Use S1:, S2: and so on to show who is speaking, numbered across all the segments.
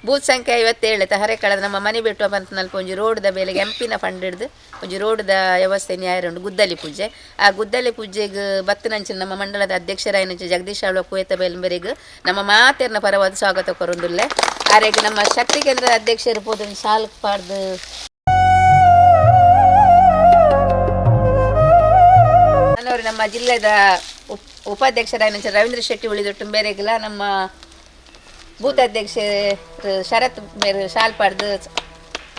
S1: Booth ಸಂಖ್ಯೆ 57 ಹರೆಕಳದ ನಮ್ಮ ಮನೆ ಬಿಟ್ಟು ಪಂತನಲ್ಪ ಒಂಜಿ ರೋಡ್ದ ಬೇಲೆಗೆ ಎಂಪಿನ ಫಂಡ್ ಹಿಡ್ದು ಒಂಜಿ ರೋಡ್ದ ವ್ಯವಸ್ಥೆ ನ್ಯಾಯ ಉಂಡು ಗುದ್ದಲಿ ಪೂಜೆ. ಆ ಗುದ್ದಲಿ ಪೂಜೆಗೆ ಬತ್ತಿನಂಚಿನ ನಮ್ಮ ಮಂಡಲದ ಅಧ್ಯಕ್ಷರಾಯಿನಂಚ ಜಗದೀಶ್ ಆಳ್ವ ಕುವೇತ ಬೇಲಂಬೆರೆಗ್ ನಮ್ಮ ಮಾತೆರ್ನ ಪರವಾದ ಸ್ವಾಗತ ಕೊರೊಂದುಲ್ಲೆ. ಆರೆಗ್ ನಮ್ಮ ಶಕ್ತಿ ಕೇಂದ್ರದ ಅಧ್ಯಕ್ಷರು ಪೋದೊಂದು ಸಾಲ್ ಪಾಡ್ದು ಅವರು ನಮ್ಮ ಜಿಲ್ಲೆದ ಉಪಾಧ್ಯಕ್ಷರಾಯಿನಂಚ ರವೀಂದ್ರ ಶೆಟ್ಟಿ ಉಳಿದೊಟ್ಟು ಬೇರೆಗ್ಲ ನಮ್ಮ ಬೂತ್ ಅಧ್ಯಕ್ಷ ಶರತ್ ಮೇರು ಶಾಲ್ ಪಾಡ್ದು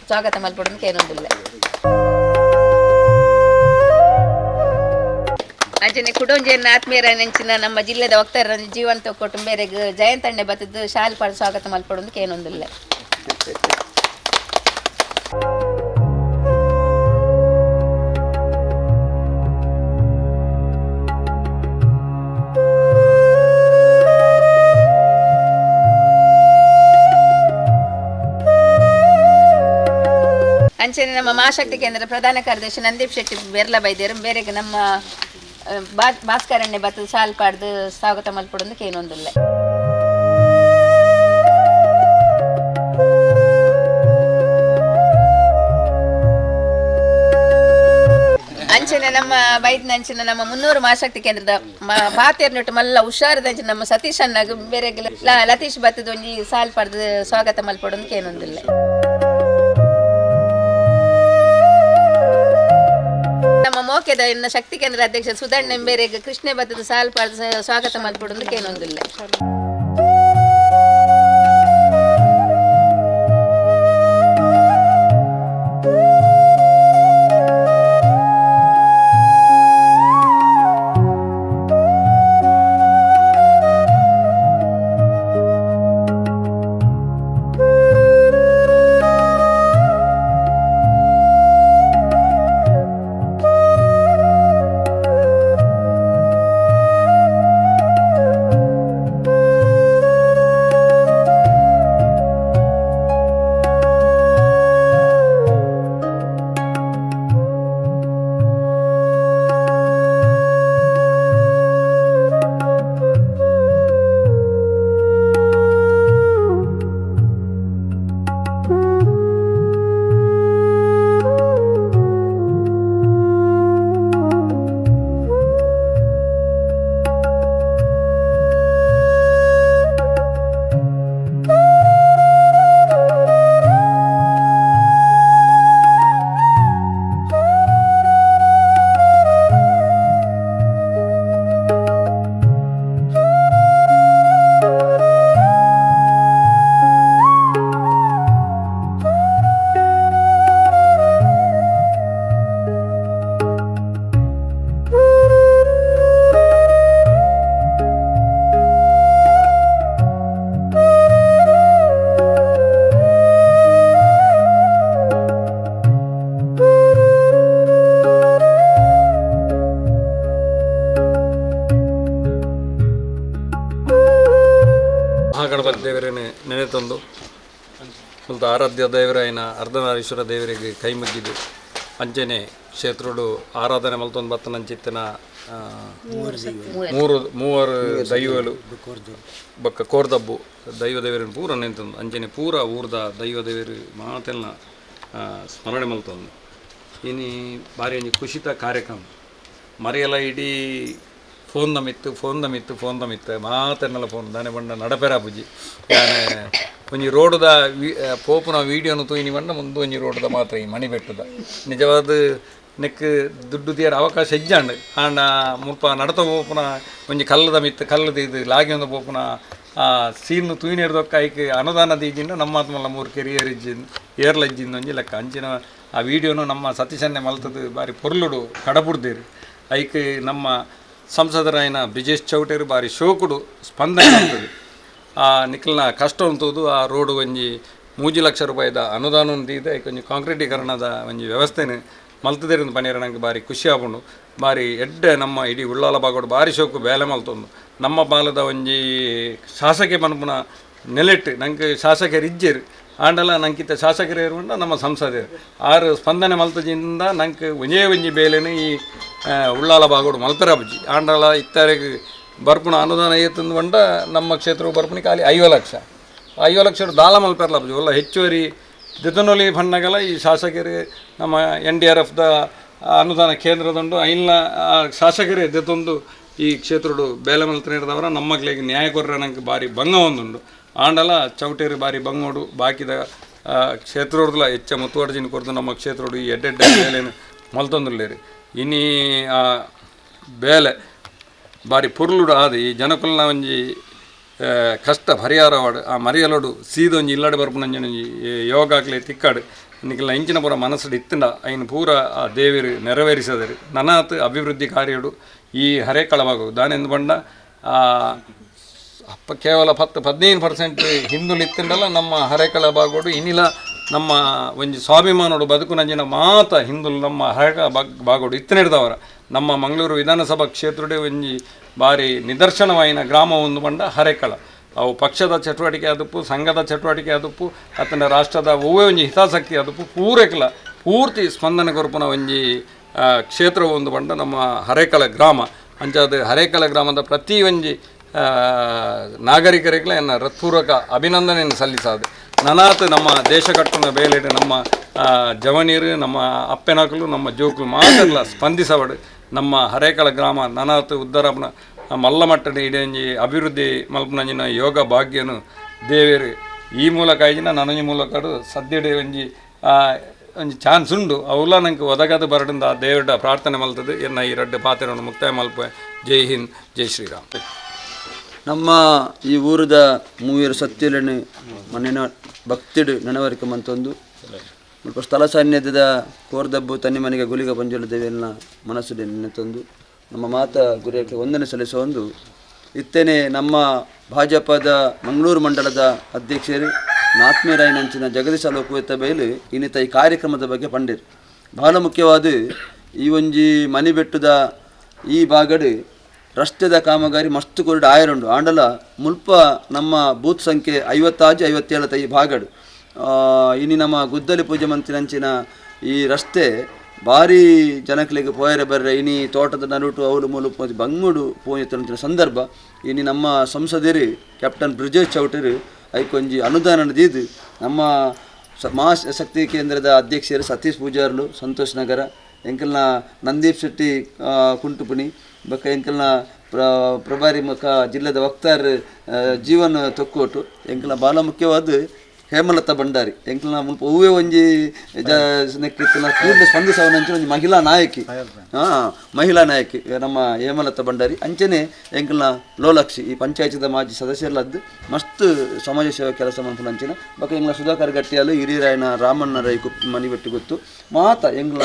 S1: ಸ್ವಾಗತ ಮಲ್ಪೊಡೊಂದು ಕೇನೊಂದುಲ್ಲೆ. ಅಂಚನೆ ಕುಡೊಂಜೆನ್ ಆತ್ಮೀಯರಾಯಿನಂಚಿನ ನಮ್ಮ ಜಿಲ್ಲೆದ ವಕ್ತಾರ ಜೀವನ್ ತೊಕ್ಕೊಟ್ಟು ಮೇರೆಗ್ ಜಯಂತಣ್ಣೆ ಬತ್ತದು ಶಾಲ್ ಪಾಡ್ ಸ್ವಾಗತ ಮಲ್ಪೊಡೊಂದು ಕೇನೊಂದುಲ್ಲೆ. ಅಂಚನೆ ನಮ್ಮ ಮಹಾಶಕ್ತಿ ಕೇಂದ್ರ ಪ್ರಧಾನ ಕಾರ್ಯದರ್ಶಿ ನಂದೀಪ್ ಶೆಟ್ಟಿ ಬೆರ್ಲ ಬೈದೇರು ಬೇರೆಗ್ ನಮ್ಮ ಭಾಸ್ಕರಣ್ಣೆ ಬತ್ತದು ಶಾಲ್ ಪಾಡ್ದು ಸ್ವಾಗತ ಮಲ್ಪೊಡೊಂದು ಕೇನೊಂದುಲ್ಲೆ. ಅಂಚನೆ ನಮ್ಮ ಬೈದ್ನಂಚಿನ ನಮ್ಮ 300 ಮಹಾಶಕ್ತಿ ಕೇಂದ್ರದ ಪಾತೆರ್ನೊಟ್ಟು ಮಲ್ಲ ಹುಷಾರದಂಚಿನ ನಮ್ಮ ಸತೀಶ್ ಅಣ್ಣಗ್ ಬೇರೆಗ್ ಲತೀಶ್ ಬತ್ತದ ಒಂಜಿ ಸಾಲ್ ಪಾಡ್ದು ಸ್ವಾಗತ ಮಲ್ಪೊಡೊಂದು ಕೇನೊಂದುಲ್ಲೆ. ನಮ್ಮ ಮೋಕೆದ ಇನ್ನ ಶಕ್ತಿ ಕೇಂದ್ರ ಅಧ್ಯಕ್ಷ ಸುಧಣ್ಣ ಬೇರೆಗ್ ಕೃಷ್ಣೆ ಬತ್ತದ ಸಾಲ್ ಪಾಡ್ದು ಸ್ವಾಗತ ಮಲ್ಪೊಡೊಂದು ಕೇನೊಂದುಲ್ಲೆ.
S2: ಮಹಾಗಣಪತಿ ದೇವರನ್ನೇ ನೆನೆತಂದು ಮುಲ್ತ ಆರಾಧ್ಯ ದೇವರಾಯನ ಅರ್ಧನಾರೀಶ್ವರ ದೇವರಿಗೆ ಕೈ ಮುಗ್ಗಿದು ಅಂಚನೆ ಕ್ಷೇತ್ರಡು ಆರಾಧನೆ ಮಲ್ತೊಂದು ಬತ್ತನಂಚಿತ್ತಿನ ಮೂವರು ದೈವಲು ಬೊಕ್ಕ ಕೋರ್ದಬ್ಬು ದೈವ ದೇವರನ್ನು ಪೂರ ನೆಂತಂದು ಅಂಚನೆ ಪೂರ ಊರ್ದ ದೈವ ದೇವರು ಮಾತೆಲ್ಲ ಸ್ಮರಣೆ ಮಲ್ತೊಂದು ಇನಿ ಬಾರಿ ಒಂಜಿ ಖುಷಿತ ಕಾರ್ಯಕ್ರಮ ಮರೆಯಲ ಇಡೀ ಫೋನ್ ಮಿತ್ತು ಫೋನ್ ಮಿತ್ತು ಫೋನ್ ಮಿತ್ತು ಮಾತೆನ್ನೆಲ್ಲ ಫೋನ್ ದಾನೆ ಬಂಡ ನಡಪೆರ ಬುಜ್ಜಿ ಯಾನೆ ಒಂಜಿ ರೋಡುದ ಪೋಪುನ ವೀಡಿಯೋನು ತೂಯಿನಿ ಬಂಡ ಮುಂದೆ ಒಂಜಿ ರೋಡುದ ಮಾತ್ರ ಈ ಮಣಿ ಬೆಟ್ಟದ ನಿಜವಾದ ನೆಕ್ ದುಡ್ಡು ದಿಯರ ಅವಕಾಶ ಇಜ್ಜಾಂಡ್ ಆಂಡ ಮುಲ್ಪ ನಡತ ಪೋಪುನ ಒಂಜಿ ಕಲ್ಲದ ಮಿತ್ತು ಕಲ್ಲದ ಇದು ಲಾಗಿ ಒಂದು ಪೋಪುನ ಆ ಸೀನ್ ತೂಯಿನಿ ಹಿಡ್ದೊಕ್ಕ ಐಕ್ ಅನುದಾನ ದೀಜಿಂದ ನಮ್ಮ ಆತ್ಮಲ್ಲ ಮೂರು ಕೆರಿಯರ್ ಇಜ್ಜಿಂದ ಏರ್ಲ ಇಜ್ಜಿಂದ ಒಂಜಿ ಲೆಕ್ಕ ಅಂಚಿನ ಆ ವೀಡಿಯೋನು ನಮ್ಮ ಸತೀಶನ್ನೇ ಮಲ್ತದ್ದು ಬಾರಿ ಪೊರ್ಲುಡು ಕಡಬುಡ್ದೇರು ಐಕ್ ನಮ್ಮ ಸಂಸದರಾಯನ ಬ್ರಿಜೇಶ್ ಚೌಟೇರು ಬಾರಿ ಶೋಕುಡು ಸ್ಪಂದನೆ ಆಗ್ತದೆ. ಆ ನಿಖಲ್ನ ಕಷ್ಟ ಉಂಟುದು ಆ ರೋಡು ಒಂಜಿ 3 ಲಕ್ಷ ರೂಪಾಯಿದ ಅನುದಾನ ದೀದ ಒಂಜಿ ಕಾಂಕ್ರೀಟೀಕರಣದ ಒಂಜಿ ವ್ಯವಸ್ಥೆನೆ ಮಲ್ತದೇರಿಂದ ಪನೀರ ನಂಗೆ ಬಾರಿ ಖುಷಿ ಆಪುಂಡು. ಬಾರಿ ಎಡ್ಡೆ ನಮ್ಮ ಇಡೀ ಉಳ್ಳಾಲ ಭಾಗಡು ಬಾರಿ ಶೋಕು ಬೇಲೆ ಮಲ್ತೊಂದು ನಮ್ಮ ಬಾಲದ ಒಂಜಿ ಶಾಸಕೆ ಪನ್ಪುನ ನೆಲೆಟ್ ನಂಗೆ ಶಾಸಕರು ಇಜ್ಜೆರು ಆಂಡಲ ನಂಕಿತ್ತ ಶಾಸಕರು ಇರುವಂಡ ನಮ್ಮ ಸಂಸದರು ಆರು ಸ್ಪಂದನೆ ಮಲ್ತಜಿಂದ ನಂಗೆ ಒಂಜೇ ಒಂಜಿ ಬೇಲೆನು ಈ ಉಳ್ಳಾಲ ಭಾಗಡು ಮಲ್ಪೆರ ಬುಜ್ಜಿ ಆಂಡಲ ಇತ್ತಾರೆಗ್ ಬರ್ಪುನ ಅನುದಾನ ಏತಂದು ಬಂಡ ನಮ್ಮ ಕ್ಷೇತ್ರವು ಬರ್ಪುನ ಖಾಲಿ 50 ಲಕ್ಷ 50 lakh ದಾಲ ಮಲ್ಪೆರ್ಲ ಒಲ್ಲ ಹೆಚ್ಚುವರಿ ದೆತೊನೊಲಿ ಪನ್ನಗಲ ಈ ಶಾಸಕರು ನಮ್ಮ N D R F the ಅನುದಾನ ಕೇಂದ್ರದಂಡು ಐನ್ಲ ಶಾಸಕರೇ ದೆತೊಂದು ಈ ಕ್ಷೇತ್ರಡು ಬೇಲೆ ಮಲ್ತನೇರ್ದವರ ನಮ್ಮಕ್ಲೆಗ್ ನ್ಯಾಯ ಕೊರ್ರೆ ನಂಗೆ ಬಾರಿ ಭಂಗ ಒಂದುಂಡು. ಆಂಡಲ ಚೌಟೇರು ಬಾರಿ ಬಂಗೋಡು ಬಾಕಿದ ಕ್ಷೇತ್ರಡ್ಲ ಹೆಚ್ಚ ಮುತುವರ್ಜಿನ ಕೊರ್ದು ನಮ್ಮ ಕ್ಷೇತ್ರಡು ಈ ಎಡ್ಡೆಡ್ಡೆ ಬೇಲೆನ್ ಮಲ್ತೊಂದುಲ್ಲೆರ್. ಇನಿ ಆ ಬೇಲೆ ಬಾರಿ ಪೊರ್ಲುಡು ಆದ್ ಈ ಜನಕುಲ್ನ ಒಂಜಿ ಕಷ್ಟ ಪರಿಹಾರವಾಡು ಆ ಮರಿಯಲೋಡು ಸೀದೊಂಜಿ ಇಲ್ಲಡೆ ಬರ್ಪುನಂಚಿನ ಒಂಜಿ ಯೋಗಾಕ್ಲೆ ತಿಕ್ಕಾಡು ನಿಕಲ್ನ ಇಂಚಿನ ಪೂರ ಮನಸ್ಸುಡು ಇತ್ತಂಡ ಐನ್ ಪೂರ ಆ ದೇವೆರ್ ನೆರವೇರಿಸದರು. ನನಾತ್ ಅಭಿವೃದ್ಧಿ ಕಾರ್ಯಡು ಈ ಹರೇಕಳ ಭಾಗ ದಾನೆಂದು ಪಂಡ ಕೇವಲ 10-15% ಹಿಂದುಲು ಇತ್ತಂಡಲ ನಮ್ಮ ಹರೇಕಳ ಭಾಗೋಡು ಇನಿಲ ನಮ್ಮ ಒಂಜಿ ಸ್ವಾಭಿಮಾನೋಡು ಬದುಕುನಂಚಿನ ಮಾತ ಹಿಂದುಲು ನಮ್ಮ ಹರೇಕಳ ಭಾಗೋಡು ಇತ್ತನೆಡ್ದವರ. ನಮ್ಮ ಮಂಗಳೂರು ವಿಧಾನಸಭಾ ಕ್ಷೇತ್ರಡೆ ಒಂಜಿ ಬಾರಿ ನಿದರ್ಶನವಾಯಿನ ಗ್ರಾಮ ಒಂದು ಪಂಡ ಹರೇಕಳ. ಅವು ಪಕ್ಷದ ಚಟುವಟಿಕೆ ಆದಪ್ಪು, ಸಂಘದ ಚಟುವಟಿಕೆ ಆದಪ್ಪು, ಅತನ ರಾಷ್ಟ್ರದ ಒವ್ವೇ ಒಂಜಿ ಹಿತಾಸಕ್ತಿ ಆದಪ್ಪು ಪೂರೈಕಲ ಪೂರ್ತಿ ಸ್ಪಂದನೆ ಕೊರ್ಪುನ ಒಂಜಿ ಕ್ಷೇತ್ರ ಒಂದು ಪಂಡ ನಮ್ಮ ಹರೇಕಳ ಗ್ರಾಮ. ಅಂಚಾದ ಹರೇಕಳ ಗ್ರಾಮದ ಪ್ರತಿ ಒಂಜಿ ನಾಗರಿಕರಿಗೆಲ್ಲ ಎನ್ನ ಹೃತ್ಪೂರ್ವಕ ಅಭಿನಂದನೆಯನ್ನು ಸಲ್ಲಿಸಾದು. ನನಾತ್ ನಮ್ಮ ದೇಶ ಕಟ್ಟುನ ಬೇಲೆಡ್ ನಮ್ಮ ಜವನೀರು, ನಮ್ಮ ಅಪ್ಪೆನಕಲು, ನಮ್ಮ ಜೋಕುಲು ಮಾತೆರ್ಲ ಸ್ಪಂದಿಸವಡು. ನಮ್ಮ ಹರೇಕಳ ಗ್ರಾಮ ನನಾತ್ ಉದ್ದರಪುನ ಮಲ್ಲ ಮಟ್ಟದ ಇಡೀ ಅಭಿವೃದ್ಧಿ ಮಲ್ಪುನಂಚಿನ ಯೋಗ ಭಾಗ್ಯನು ದೇವೆರ್ ಈ ಮೂಲಕ ಆಯ್ಜಿನ ನನೊಂಜಿ ಮೂಲಕ ಸದ್ಯಡೆ ಒಂಜಿ ಒಂಜಿ ಚಾನ್ಸ್ ಉಂಡು ಅವುಲ ನಂಗೆ ಒದಗದ ಬರಡಿಂದ ಆ ದೇವರ ಪ್ರಾರ್ಥನೆ ಮಲ್ತದೆ. ಎನ್ನ ಈ ರಡ್ಡು ಪಾತ್ರವನ್ನು ಮುಕ್ತಾಯ ಮಲ್ಪೆ. ಜೈ ಹಿಂದ್, ಜೈ ಶ್ರೀರಾಮ್.
S3: ನಮ್ಮ ಈ ಊರದ ಮೂವರು ಸತ್ಯಲೆನು ಮನೆಯ ಭಕ್ತಿಡು ನೆನವರಿಕೆ ಮಂತೊಂದು ಮುಲ್ಪ ಸ್ಥಳ ಸಾನ್ನಿಧ್ಯದ ಕೋರ್ದಬ್ಬು ತನ್ನಿ ಮನೆಗೆ ಗುಲಿಗ ಪಂಜುಲ ದೇವಿಯನ್ನ ಮನಸ್ಸು ನೆನೆತೊಂದು ನಮ್ಮ ಮಾತ ಗುರಿಯಕ್ಕೆ ವಂದನೆ ಸಲ್ಲಿಸುವ ಒಂದು ಇತ್ತೇನೆ ನಮ್ಮ ಭಾಜಪದ ಮಂಗಳೂರು ಮಂಡಲದ ಅಧ್ಯಕ್ಷರು ನಾತ್ಮೀರಾಯನಂಚಿನ ಜಗದೀಶ ಲೋಕವೇತ ಬೈಲು ಇನ್ನಿತ ಈ ಕಾರ್ಯಕ್ರಮದ ಬಗ್ಗೆ ಪಂಡಿರ್. ಬಹಳ ಮುಖ್ಯವಾದ ಈ ಒಂಜಿ ಮನಿಬೆಟ್ಟದ ಈ ಭಾಗಡು ರಸ್ತೆದ ಕಾಮಗಾರಿ ಮಸ್ತ್ ಕೊರಡು ಆಯರುಂಡು. ಆಂಡಲ ಮುಲ್ಪ ನಮ್ಮ ಬೂತ್ ಸಂಖ್ಯೆ 56 57 ಈ ಭಾಗಡು ಇನಿ ನಮ್ಮ ಗುದ್ದಲಿ ಪೂಜೆ ಮಂತಿನಂಚಿನ ಈ ರಸ್ತೆ ಭಾರಿ ಜನಕ್ಲೆಗ್ ಪೋಯರೆ ಬರ್ರೆ ಇನಿ ತೋಟದ ನಡುಟು ಅವಲು ಮೂಲು ಬಂಗುಡು ಪೋಯಿತಂಚಿನ ಸಂದರ್ಭ ಇನಿ ನಮ್ಮ ಸಂಸದರು ಕ್ಯಾಪ್ಟನ್ ಬ್ರಿಜೇಶ್ ಚೌಟರು ಐಕೊಂಜಿ ಅನುದಾನ ದೀದು ನಮ್ಮ ಮಹಾಶಕ್ತಿ ಕೇಂದ್ರದ ಅಧ್ಯಕ್ಷರು ಸತೀಶ್ ಪೂಜಾರ್ಲು ಸಂತೋಷ್ ನಗರ ಎಂಕಲ್ನ ನಂದೀಪ್ ಶೆಟ್ಟಿ ಕುಂಟುಪುಣಿ ಬೊಕ್ಕ ಎಂಕಲ್ನ ಪ್ರಭಾರಿ ಮುಖ ಜಿಲ್ಲೆದ ವಕ್ತಾರ್ ಜೀವನ್ ತೊಕ್ಕೋಟು ಎಂಕಲ್ನ ಬಾಲ ಮುಖ್ಯವಾದ ಹೇಮಲತಾ ಭಂಡಾರಿ ಎಂಕಲ್ನ ಮುಲ್ಪ ಒವ್ವೇ ಒಂಜಿ ನೆಕ್ಕಿತ್ತಿನ ಕೂಡಲೇ ಸ್ಪಂದಿಸವನಂಚಿನ ಒಂಜಿ ಮಹಿಳಾ ನಾಯಕಿ, ಮಹಿಳಾ ನಾಯಕಿ ನಮ್ಮ ಹೇಮಲತಾ ಭಂಡಾರಿ. ಅಂಚನೆ ಎಂಕಲ್ನ ಲೋಲಕ್ಷಿ ಈ ಪಂಚಾಯತ್ದ ಮಾಜಿ ಸದಸ್ಯರಲ್ಲದ್ದು ಮಸ್ತ್ ಸಮಾಜ ಸೇವೆ ಕೆಲಸ ಮನ್ಪುನಂಚಿನ ಬೊಕ್ಕ ಎಂಗ್ಲ ಸುಧಾಕರ್ ಗಟ್ಟಿಯಾಲು ಹಿರಿಯರಾಯನ ರಾಮಣ್ಣ ರೈ ಮನಿಬೆಟ್ಟು ಗೊತ್ತು ಮಾತ ಎಂಗ್ಲ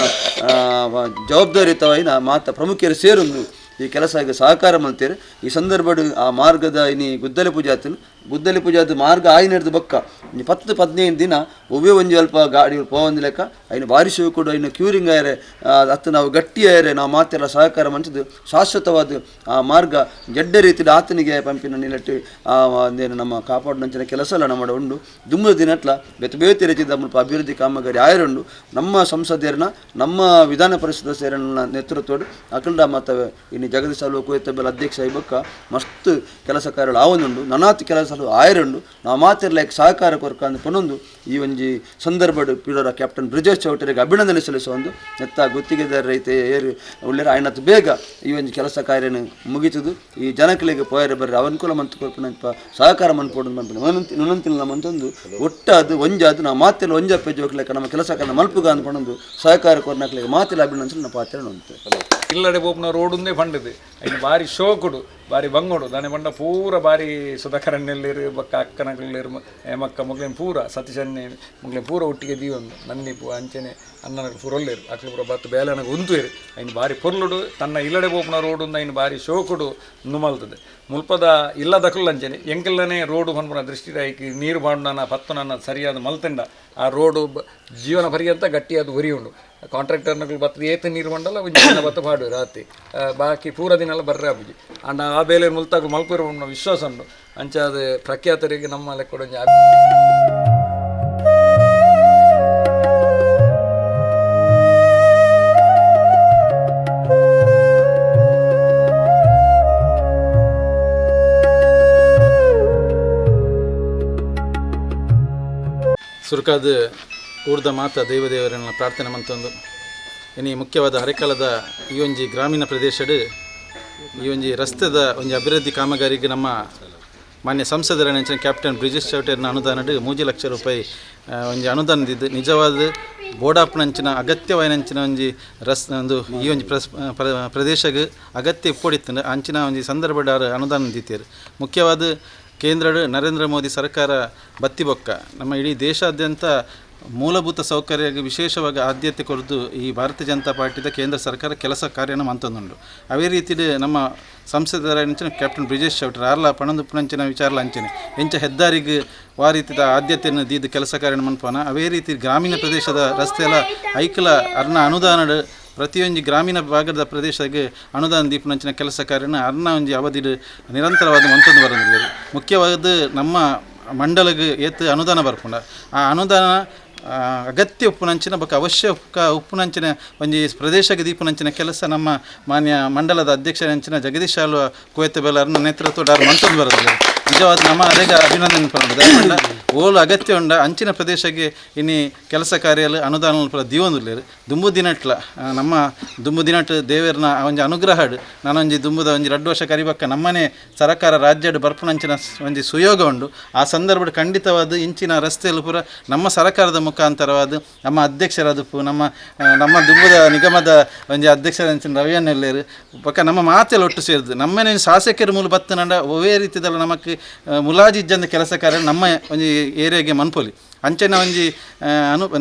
S3: ಜವಾಬ್ದಾರಿಯುತವಾಯಿನ ಮಾತ ಪ್ರಮುಖರು ಸೇರೊಂದು ಈ ಕೆಲಸ ಸಹಕಾರ ಮಲ್ತೇರು. ಈ ಸಂದರ್ಭಡ್ ಆ ಮಾರ್ಗದ ಇನಿ ಗುದ್ದಲಿ ಪೂಜೆ ಗುದ್ದಲಿ ಪೂಜಾದ ಮಾರ್ಗ ಆಯ್ನೆಡ್ದು ಬೊಕ್ಕ ಒಂಜಿ 10-15 ದಿನ ಒವ್ವೇ ಒಂಜಿ ಅಲ್ಪ ಗಾಡಿ ಪೋವಂದಿ ಲೆಕ್ಕ ಐನ ಬಾರಿ ಕೂಡ ಐನ ಕ್ಯೂರಿಂಗ್ ಆಯರೆ ಅತ್ತ ನಾವು ಗಟ್ಟಿ ಆಯರೆ ನಾವು ಮಾತೆಲ್ಲ ಸಹಕಾರ ಮಂಚದು ಶಾಶ್ವತವಾದ ಆ ಮಾರ್ಗ ಜಡ್ಡ ರೀತಿಯ ಆತನಿಗೆ ಪಂಪಿನ ನಿಲಟ್ಟು ಏನು ನಮ್ಮ ಕಾಪಾಡಿನಂಚಿನ ಕೆಲಸ ಎಲ್ಲ ನಮ್ಮ ಉಂಡು. ದುಮ್ಮದ ದಿನಟ್ಲ ಬೇತೆ ಬೇತೆ ರೀತಿಯ ಮುಲ್ಪ ಅಭಿವೃದ್ಧಿ ಕಾಮಗಾರಿ ಆಯರುಂಡು. ನಮ್ಮ ಸಂಸದೀಯರನ್ನ ನಮ್ಮ ವಿಧಾನ ಪರಿಷತ್ ಸದಸ್ಯರನ್ನ ನೇತೃತ್ವಡ್ ಅಖಿಲ ಮಾತವೆ ಇನ್ನು ಜಗದೀಶ್ ಅಲ್ವ ಕುವೆತ್ತಬೆಲ್ ಅಧ್ಯಕ್ಷ ಬೊಕ್ಕ ಮಸ್ತ್ ಕೆಲಸ ಕಾರ್ಯಗಳು ಆವೊಂದುಂಡು. ನನಾತ್ ಕೆಲಸ ಆಯರುಂಡು. ನಾವು ಮಾತಿರ್ಲೈಕ್ ಸಹಕಾರ ಕೊರ್ಕಂದು ಪನೊಂದು ಈ ಒಂಜಿ ಸಂದರ್ಭಡ್ ಪಿಡೋರ ಕ್ಯಾಪ್ಟನ್ ಬ್ರಿಜೇಶ್ ಚೌಟರಿಗೆ ಅಭಿನಂದನೆ ಸಲ್ಲಿಸುವ ಒಂದು ನೆತ್ತ ಗುತ್ತಿಗೆದಾರ ರೈತ ಏರು ಉಳ್ಳೇರು ಆಯ್ನತ್ ಬೇಗ ಈ ಒಂಜಿ ಕೆಲಸ ಕಾರ್ಯನ ಮುಗಿತದು ಈ ಜನಕಲಿಗೆ ಪೋಯರೆ ಬರ್ರಿ ಅನುಕೂಲ ಮಂತ್ ಕೊರ್ಪುನ ಸಹಕಾರ ಮನ್ಪೊಡು ಮನ್ಪುನ ವಿನಂತಿ ನಮ್ಮಂತೊಂದು ಒಟ್ಟಾದು ಒಂಜಾದು ನಾವು ಮಾತೆಲ್ಲ ಒಂಜಪ್ಪೆ ಜೋಕ್ಲೆಕ್ಕ ನಮ್ಮ ಕೆಲಸ ಕಾರ್ಯ ಮಲ್ಪುಗ ಅಂದ್ಕೊಂಡೊಂದು ಸಹಕಾರ ಕೊರ್ನಕ್ಲೆಗ್ ಮಾತೆಲ್ಲ ಅಭಿನಂದನೆ ನಮ್ಮ ಪಾತ್ರ ಉಂಟು.
S2: ಇಲ್ಲಡೆ ಪೋಪುನ ರೋಡುಂದೇ ಫಂಡದು ಐನ್ ಬಾರಿ ಶೋಕುಡು ಬಾರಿ ಬಂಗೋಡು ದಾನೆ ಪಂಡ ಪೂರ ಬಾರಿ ಸುಧಾಕರಣ್ಣೆಲ್ಲೇರು ಬೊಕ್ಕ ಅಕ್ಕನಕುಲ್ಲೇರು ಹೇಮಕ್ಕ ಮೊಗ್ಲೇನ್ ಪೂರ ಸತೀಶನ್ನೆ ಮೊಗ್ಲೇನ್ ಪೂರ ಒಟ್ಟಿಗೆ ದೀವೊಂದು ನನ್ನಿಪು ಅಂಚನೆ ಅಣ್ಣನಕುಲು ಪೂರ ಒಲ್ಲೇರು ಅಕ್ಲು ಪೂರ ಬತ್ತು ಬೇಲೆನಗ ಉಂತುವೆರು. ಐನ್ ಬಾರಿ ಪೊರ್ಲುಡು ತನ್ನ ಇಲ್ಲಡೆ ಪೋಪುನ ರೋಡುಂದು ಐನ್ ಬಾರಿ ಶೋಕುಡು ನುಮಲ್ತದೆ. ಮುಲ್ಪದ ಇಲ್ಲದಕುಲ್ ಅಂಚನೆ ಎಂಕಲ್ಲನೆ ರೋಡು ಪನ್ಪುನ ದೃಷ್ಟಿ ಐಕ್ ನೀರು ಬಾಂಡನ ಪತ್ತುನನ ಸರಿಯಾದ ಮಲ್ತಂಡ ಆ ರೋಡು ಜೀವನ ಪರ್ಯಂತ ಗಟ್ಟಿಯಾದ ಉರಿ ಉಂಡು. ಕಾಂಟ್ರಾಕ್ಟರ್ನಕುಲು ಬತ್ತದ ಏತ್ ನೀರು ಬಂಡಲ ಒಂಜಿ ದಿನ ಬತ್ತು ಪಾಡುವೆರು ರಾತ್ರಿ ಬಾಕಿ ಪೂರ ದಿನ ಎಲ್ಲ ಬರ್ರೆ ಆಪುಜಿ. ಆಂಡ ಆ ಬೇಲೆ ಮುಲ್ತಾಗ ಮಲ್ಪುವೆರು ಪನ್ಪುನ ವಿಶ್ವಾಸ ಉಂಡು. ಅಂಚಾದ ಪ್ರಖ್ಯಾತರಿಗೆ ನಮ್ಮ ಲೆಕ್ಕಡ್ ಒಂಜಿ
S4: ಸುರುಕಾದ ಊರ್ದ ಮಾತ ದೈವದೇವರನ್ನ ಪ್ರಾರ್ಥನೆ ಮಂತೊಂದು ಇನಿ ಮುಖ್ಯವಾದ ಹರೆಕಾಲದ ಈ ಒಂಜಿ ಗ್ರಾಮೀಣ ಪ್ರದೇಶಡ್ ಈ ಒಂಜಿ ರಸ್ತೆದ ಒಂಜಿ ಅಭಿವೃದ್ಧಿ ಕಾಮಗಾರಿಗೆ ನಮ್ಮ ಮಾನ್ಯ ಸಂಸದರ ನೆಂಚಿನ ಕ್ಯಾಪ್ಟನ್ ಬ್ರಿಜೇಶ್ ಚೌಟೆರ್ನ ಅನುದಾನಡ್ 3 ಲಕ್ಷ ರೂಪಾಯಿ ಒಂಜಿ ಅನುದಾನ ದಿದ್ದು, ನಿಜವಾದ ಬೋಡಾಪ್ನಂಚಿನ ಅಗತ್ಯವಾಯಿನಂಚಿನ ಒಂಜಿ ಒಂದು ಈ ಒಂಜಿ ಪ್ರದೇಶಗ್ ಅಗತ್ಯ ಇಪ್ಪೊಡಿತ್ತಂಡು ಅಂಚಿನ ಒಂಜಿ ಸಂದರ್ಭಡ್ ಆರ್ ಅನುದಾನ ದೀತೆರ್. ಮುಖ್ಯವಾದ ಕೇಂದ್ರಡ್ ನರೇಂದ್ರ ಮೋದಿ ಸರ್ಕಾರ ಬತ್ತಿ ಬೊಕ್ಕ ನಮ್ಮ ಇಡೀ ದೇಶಾದ್ಯಂತ ಮೂಲಭೂತ ಸೌಕರ್ಯಕ್ಕೆ ವಿಶೇಷವಾಗಿ ಆದ್ಯತೆ ಕೊರದು ಈ ಭಾರತೀಯ ಜನತಾ ಪಾರ್ಟಿದ ಕೇಂದ್ರ ಸರ್ಕಾರ ಕೆಲಸ ಕಾರ್ಯನ ಮಂತೊಂದುಂಡು. ಅವೇ ರೀತಿಡ್ ನಮ್ಮ ಸಂಸದರ ಅಂಚಿನ ಕ್ಯಾಪ್ಟನ್ ಬ್ರಿಜೇಶ್ ಚೌಟ್ರಿ ಆರ್ಲ ಪಣೊಂದು ಪುನಂಚಿನ ವಿಚಾರಲ ಅಂಚನೆ ಎಂಚ ಹೆದ್ದಾರಿಗೆ ವಾ ರೀತಿದ ಆದ್ಯತೆಯನ್ನು ದೀದ್ ಕೆಲಸ ಕಾರ್ಯನ ಮನ್ಪುವನ, ಅವೇ ರೀತಿ ಗ್ರಾಮೀಣ ಪ್ರದೇಶದ ರಸ್ತೆಲ ಐಕಲ ಅರ್ನ ಅನುದಾನಡ್ ಪ್ರತಿಯೊಂಜಿ ಗ್ರಾಮೀಣ ಭಾಗದ ಪ್ರದೇಶಕ್ಕೆ ಅನುದಾನ ದೀಪನಂಚಿನ ಕೆಲಸ ಕಾರ್ಯನ ಅರ್ನ ಒಂಜಿ ಅವಧಿಡ್ ನಿರಂತರವಾದ ಮಂತೊಂದು ಬರೋದಿಲ್ಲ. ಮುಖ್ಯವಾದ ನಮ್ಮ ಮಂಡಲಗ್ ಏತ್ ಅನುದಾನ ಬರ್ಪುಂಡ, ಆ ಅನುದಾನ ಅಗತ್ಯ ಉಪ್ಪುನಂಚಿನ ಬೊಕ ಅವಶ್ಯ ಉಪ್ಪುನಂಚಿನ ಒಂಜಿ ಪ್ರದೇಶಕ್ಕೆ ದೀಪುನಂಚಿನ ಕೆಲಸ ನಮ್ಮ ಮಾನ್ಯ ಮಂಡಲದ ಅಧ್ಯಕ್ಷರಂಚಿನ ಜಗದೀಶ್ ಆಳ್ವ ಕುವೆತ್ತಬೆಲ್ ನೇತೃತ್ವದ ಆರ್ ಮಂತೊಂದು ಬರೋದಿಲ್ಲ. ನಿಜವಾದ ನಮ್ಮ ಅರೆಗ ಅಭಿನಂದನೆ ಪನೊಡು. ಓಲು ಅಗತ್ಯ ಉಂಡ ಅಂಚಿನ ಪ್ರದೇಶಕ್ಕೆ ಇನಿ ಕೆಲಸ ಕಾರ್ಯಲು ಅನುದಾನ ಪೂರ ದೀವೊಂದುಲ್ಲೆರ್. ದುಂಬು ದಿನಟ್ಲ ನಮ್ಮ ದುಂಬು ದಿನಟ್ ದೇವೆರ್ನ ಆ ಒಂಜಿ ಅನುಗ್ರಹಡ್ ನಾನೊಂಜಿ ದುಂಬುದ ಒಂಜಿ 2 ವರ್ಷ ಕರಿಬಕ್ಕ ನಮ್ಮನೆ ಸರಕಾರ ರಾಜ್ಯಡ್ ಬರ್ಪುನಂಚಿನ ಒಂಜಿ ಸುಯೋಗ ಉಂಡು. ಆ ಸಂದರ್ಭಡ್ ಖಂಡಿತವಾದ ಇಂಚಿನ ರಸ್ತೆಲು ಪೂರ ನಮ್ಮ ಸರಕಾರದ ಮುಖಾಂತರವಾದ ನಮ್ಮ ಅಧ್ಯಕ್ಷರಾದಪ್ಪು ನಮ್ಮ ನಮ್ಮ ದುಂಬುದ ನಿಗಮದ ಒಂಜಿ ಅಧ್ಯಕ್ಷರಂಚಿನ ರವಿಯನ್ನೆಲ್ಲೇರು ಬೊಕ್ಕ ನಮ್ಮ ಮಾತೆಲ್ಲ ಒಟ್ಟು ಸೇರಿದು ನಮ್ಮನೆ ಶಾಸಕರು ಮೂಲ ಬತ್ತನಂಡ ಒವ್ವೇ ರೀತಿದಲ್ಲ ನಮಕ್ ಮುಲಾಜಿ ಇಜ್ಜಂದ ಕೆಲಸ ಕಾರ್ಯ ನಮ್ಮ ಒಂಜಿ ಏರಿಯಾಗೆ ಮನ್ಪೊಲಿ. ಅಂಚನೆ ಒಂಜಿ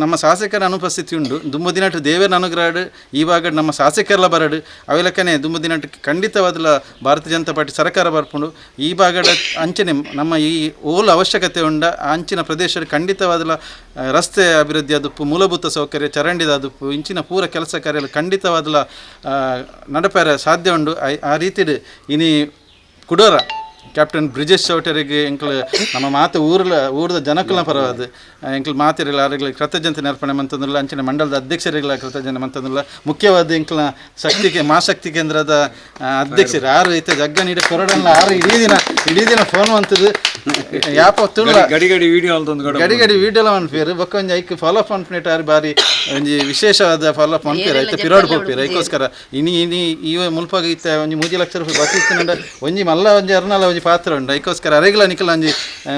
S4: ನಮ್ಮ ಶಾಸಕರ ಅನುಪಸ್ಥಿತಿ ಉಂಡು. ದುಂಬು ದಿನಟ್ ದೇವರ ಅನುಗ್ರಹಡ್ ಈ ಭಾಗಡ್ ನಮ್ಮ ಶಾಸಕರ್ಲ ಬರಡು ಅವೆಲಕ್ಕನೆ ದುಂಬು ದಿನಟ್ ಖಂಡಿತವಾದಲ ಭಾರತೀಯ ಜನತಾ ಪಾರ್ಟಿ ಸರ್ಕಾರ ಬರ್ಪುಂಡು. ಈ ಭಾಗದ ಅಂಚನೆ ನಮ್ಮ ಈ ಓಲ್ ಅವಶ್ಯಕತೆ ಉಂಡ ಆ ಅಂಚಿನ ಪ್ರದೇಶಡ್ ಖಂಡಿತವಾದಲ ರಸ್ತೆ ಅಭಿವೃದ್ಧಿ ಅದುಪ್ಪು, ಮೂಲಭೂತ ಸೌಕರ್ಯ, ಚರಂಡಿದ ಅದುಪ್ಪು, ಇಂಚಿನ ಪೂರ ಕೆಲಸ ಕಾರ್ಯ ಖಂಡಿತವಾದಲ ನಡಪೆರೆ ಸಾಧ್ಯ ಉಂಡು. ಆ ರೀತಿಡ್ ಇನಿ ಕುಡೋರ ಕ್ಯಾಪ್ಟನ್ ಬ್ರಿಜೇಶ್ ಚೌಟರಿಗೆ ಎಂಕ್ಲು ನಮ್ಮ ಮಾತು ಊರ್ಲ ಊರ್ದ ಜನಕುಲ ಪರವಾದ ಎಂಕ್ಲು ಮಾತಿರಲ್ಲ ಆರುಗಳ ಕೃತಜ್ಞತೆ ಅರ್ಪಣೆ ಮಂತಂದಿಲ್ಲ. ಅಂಚಿನ ಮಂಡಲದ ಅಧ್ಯಕ್ಷರಿಗಳ ಕೃತಜ್ಞತೆ ಮಂತಂದಿಲ್ಲ. ಮುಖ್ಯವಾದ ಎಂಕ್ಲ ಶಕ್ತಿ ಮಾಶಕ್ತಿ ಕೇಂದ್ರದ ಅಧ್ಯಕ್ಷರು ಆರು ಇತ್ತ ಜಗ್ಗ ನೀಡಿ ಕೊರಡಲ್ಲ. ಆರು ಇಡೀ ದಿನ ಇಡೀ ದಿನ ಫೋನ್ ಅಂತದ್ದು ಯಾಪ ತುಳ್ಳ
S2: ಗಡಿ ಗಡಿ ವಿಡಿಯೋ ಅಲ್ತೊಂದು ಗಡ
S4: ಗಡಿ ಗಡಿ ವಿಡಿಯೋ ಮನ್ಪೇರು. ಬೊಕ್ಕ ಒಂಜಿ ಐಕ್ ಫಾಲೋ ಅಪ್ ಮನ್ಪುನೇಟ ಆರು ಬಾರಿ ಒಂಜಿ ವಿಶೇಷವಾದ ಫಾಲೋ ಅಪ್ ಮನ್ಪೇರು. ಐತ ಪಿರೋಡ್ ಪೋಪೇರು. ಐಕೋಸ್ಕರ ಇನಿ ಇನಿ ಈ ಮುಲ್ಪಾಗ ಇತ್ತ ಒಂಜಿ 3 ಲಕ್ಷ ರೂಪಾಯಿ ಬತ್ತಿತ್ತಂಡ ಒಂಜಿ ಮಲ್ಲ ಒಂಜಿ ಅರ್ನಲ ಒಂಜಿ ಪಾತ್ರ ಉಂಡು. ಐಕೋಸ್ಕರ ಅರೆಗ್ಲ ನಿಕಲ ಒಂಜಿ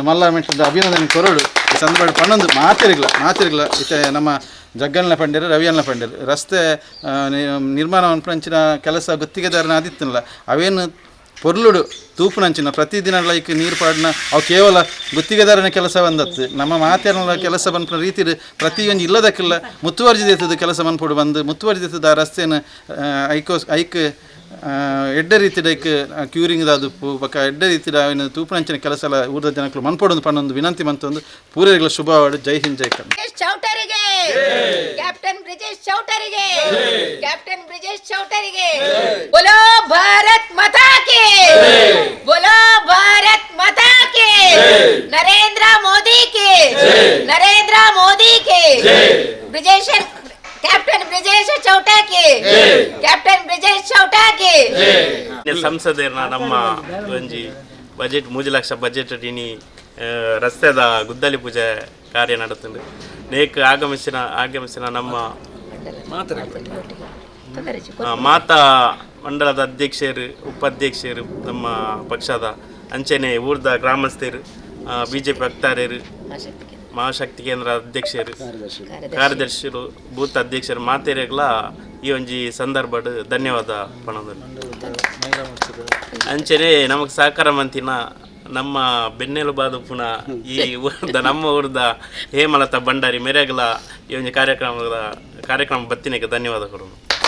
S4: ಮಲ್ಲ ಮೆಟ್ಟದ ಅಭಿನಂದನೆ ಕೊರಡು. ಈ ಸಂದರ್ಭ ಪಣ್ಣೊಂದು ಮಾತೆರಿಗ್ಲ ಮಾತೆರಿಗ್ಲ ಇತ್ತೆ ನಮ್ಮ ಜಗ್ಗಲ್ನ ಪಂಡೇರು, ರವಿಯಲ್ನ ಪಂಡೇರು, ರಸ್ತೆ ನಿರ್ಮಾಣ ಮನ್ಪುನಂಚಿನ ಕೆಲಸ ಗುತ್ತಿಗೆದಾರನ ಆದಿತ್ತಲ್ಲ, ಅವೇನು ಪೊರ್ಲುಡು ತೂಪುನಂಚಿನ ಪ್ರತಿದಿನ ಲೈಕ್ ನೀರು ಪಾಡ್ನ ಅವು ಕೇವಲ ಗುತ್ತಿಗೆದಾರನ ಕೆಲಸ ಬಂದತ್ತು. ನಮ್ಮ ಮಾತೆಲ್ಲ ಕೆಲಸ ಬಂದ್ಪುನ ರೀತಿಡ್ ಪ್ರತಿಯೊಂದು ಇಲ್ಲದಕ್ಕೆಲ್ಲ ಮುತುವರ್ಜಿ ದೇತದ ಕೆಲಸ ಮನ್ಪೊಡು ಬಂದು ಮುತುವರ್ಜಿ ದೇತದ ಆ ರಸ್ತೆನ ಐಕೋಸ್ ಐಕ್ ಎಡ್ಡೆ ರೀತಿಡ್ ಐಕ್ ಕ್ಯೂರಿಂಗ್ ದಾದುಪ್ಪು ಬೊಕ ಎಡ್ಡೆ ರೀತಿಡ್ ಅವಿನ ತೂಪುನಂಚಿನ ಕೆಲಸ ಎಲ್ಲ ಊರ್ದ ಜನಕ್ಕಲು ಮನ್ಪೊಡು ಪನ್ನೊಂದು ವಿನಂತಿ ಮಂತೊಂದು ಪೂರೈಗಳ ಶುಭವಾಡು. ಜೈ ಹಿಂದ್, ಜೈ ಕನ್ನಡ.
S1: ಬ್ರಿಜೇಶ್ ಚೌಟರಿಗೆ, ಕ್ಯಾಪ್ಟನ್ ಬ್ರಿಜೇಶ್ ಚೌಟರಿಗೆ, ಕ್ಯಾಪ್ಟನ್ ಬ್ರಿಜೇಶ್ ಚೌಟರಿಗೆ! बोलो भारत माता की! बोलो भारत माता की! नरेंद्र मोदी की! नरेंद्र मोदी की! ब्रिजेश, ಕ್ಯಾಪ್ಟನ್ ಬ್ರಿಜೇಶ್ ಚೌಟ की! ಕ್ಯಾಪ್ಟನ್ ಬ್ರಿಜೇಶ್ ಚೌಟ की!
S5: ಸಂಸದೆರ್ನ ನಮ್ಮ ಒಂಜಿ ಬಜೆಟ್ 3 ಲಕ್ಷ ಬಜೆಟ್ ಇನಿ ರಸ್ತೆದ ಗುದ್ದಲಿ ಪೂಜೆ ಕಾರ್ಯ ನಡತುಂಡು. ನೇಕ್ ಆಗಮಿಸಿನ ಆಗಮಿಸಿನ ನಮ್ಮ ಮಾತಾ ಮಂಡಲದ ಅಧ್ಯಕ್ಷರು, ಉಪಾಧ್ಯಕ್ಷರು, ನಮ್ಮ ಪಕ್ಷದ ಅಂಚನೆ ಊರ್ದ ಗ್ರಾಮಸ್ಥರು, ಬಿಜೆಪಿ ವಕ್ತಾರರು, ಮಹಾಶಕ್ತಿ ಕೇಂದ್ರ ಅಧ್ಯಕ್ಷರು, ಕಾರ್ಯದರ್ಶಿರು, ಬೂತ್ ಅಧ್ಯಕ್ಷರು, ಮಾತೆರೆಗ್ಲ ಈ ಒಂಜಿ ಸಂದರ್ಭಡ್ ಧನ್ಯವಾದ ಪಣೋದು. ಅಂಚನೆ ನಮಕ್ ಸಹಕಾರ ಮಂತಿನ ನಮ್ಮ ಬೆನ್ನೆಲುಬಾದುಪುನ ಈ ಊರ್ದ ನಮ್ಮ ಊರ್ದ ಹೇಮಲತಾ ಭಂಡಾರಿ ಮೆರೆಗ್ಲ ಈ ಒಂಜಿ ಕಾರ್ಯಕ್ರಮದ ಕಾರ್ಯಕ್ರಮ ಬತ್ತಿನಕ್ಕೆ ಧನ್ಯವಾದ ಕೊಡೋದು.